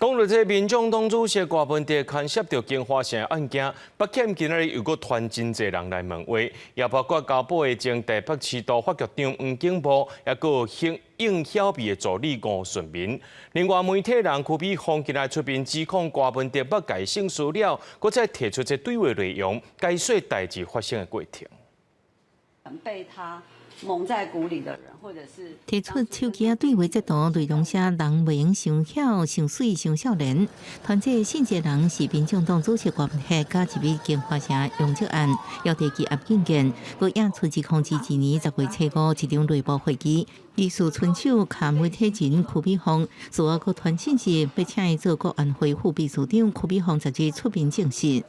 講到這民眾黨主席柯文哲牽涉著京華城案件，北檢今仔日又閣傳真濟人來問話，也包括交保的前台北市都發局長黃景波，也閣有應曉薇的助理吳順民。另外媒體人柯比峰今日出面指控柯文哲欲共性騷擾，閣再提出這對話內容，解說代誌發生的過程。被他蒙在鼓裡的人，或者是提出手機仔對話截圖內容寫人袂用傷巧、傷媠、傷少年。傳這信息人是民眾黨主席柯文哲，佮一位京華城養殖案，要提起案件，閣引出2012年10月初五一場內部會議，疑似伸手牽媒體人柯比峰，事後閣傳信息欲請伊做國安會副秘書長，柯比峰10日出面證實。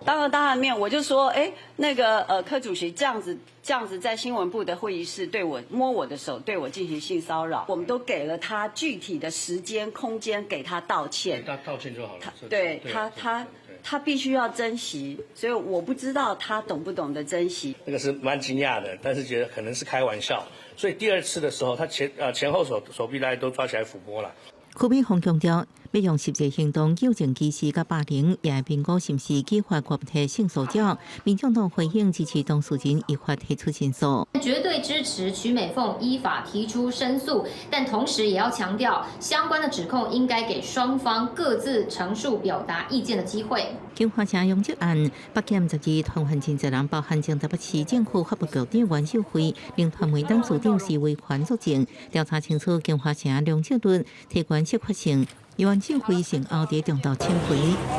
當著當著面，我就說，哎，那個柯主席這樣子，這樣子在新聞部的會議室對我摸我的手，對我進行性騷擾，我們都給了他具體的時間、空間，給他道歉。他道歉就好了。他對他他必須要珍惜，所以我不知道他懂不懂得珍惜。那個是蠻驚訝的，但是覺得可能是開玩笑，所以第二次的時候，他前後手臂大家都抓起來撫摸了。柯比峰強調，欲用實際行動糾正歧視佮霸凌，也會評估是毋是舉發柯文哲性騷擾。民眾黨回應支持當事人依法提出申訴，絕對支持瞿美鳳依法提出申訴，但同時也要強調，相關的指控應該給雙方各自陳述表達意見的機會。京華城養殖案，北檢10日傳喚真濟人，包含前台北市政府法務局長袁秀慧、林傳媒董事長施威權作證，調查清楚京華城養殖率提懸適法性。袁秀慧善後佇中道請回，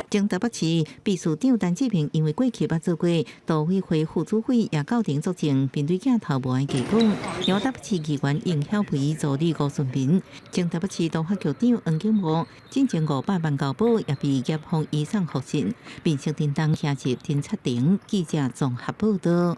前台北市秘書長陳志平因為過去捌做過都委會副主委，也到庭作證，面對鏡頭無愛加講。另台北市議員應曉薇助理吳順民，前台北市都發局長黃景模，進前500萬交保也被檢方移送複審。民視叮當下集偵察庭記者綜合報道。